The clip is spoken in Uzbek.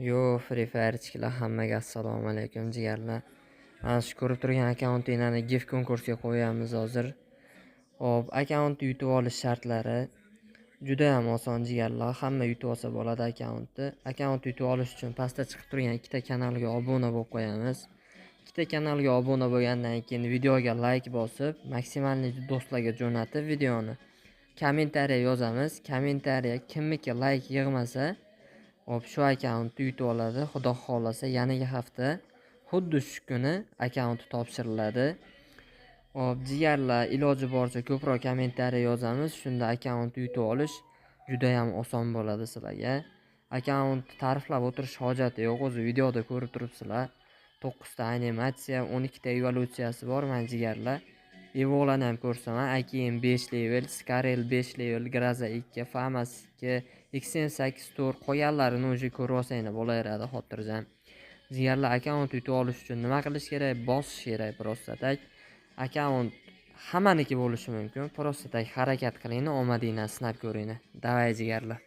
Yo, Free Fire'chilar, hammaga assalomu alaykum, jigarlar. Mana shu ko'rib turgan akkauntinglarni gift konkursga qo'yamiz hozir. Xo'p, akkauntni yutib olish shartlari juda ham oson, jigarlar. Hamma yutib olsa bo'ladi akkauntni. Akkauntni yutib olish uchun pastda chiqib turgan ikkita kanalga obuna bo'lib qo'yamiz. Ikkita kanalga obuna bo'lgandan keyin videoga like bosib, maksimalniy do'stlarga jo'natib videoni kommentariya yozamiz. Kommentariya kimniki like yig'masa, hop, shu akkauntni yutib oladi. Xudo xohlasa, yangi hafta xuddi shu kuni akkaunt topshiriladi. Hop, jigarlar, iloji boricha ko'proq kommentariya yozamiz. Shunda akkauntni yutib olish juda ham oson bo'ladi sizlarga. Akkaunt ta'riflab o'tirish hojati yo'q, o'zi videoda ko'rib turibsizlar. 9 ta animatsiya, 12 ta evolyutsiyasi bor, mana, jigarlar. Evolarni ham ko'rsaman, AKM 5 level, Skarel 5 level, Graza 2, FAMAS 2, XM8 4, qolganlarini уже ko'rib olsanglar bo'laveradi xotirjam. Jigarlar, akkaunt yutib olish uchun nima qilish kerak? Bosish kerak просто так. Akkaunt hammaniki bo'lishi mumkin. Просто так harakat qilinglar, omadinglarni sinab ko'ringlar. Давай, jigarlar.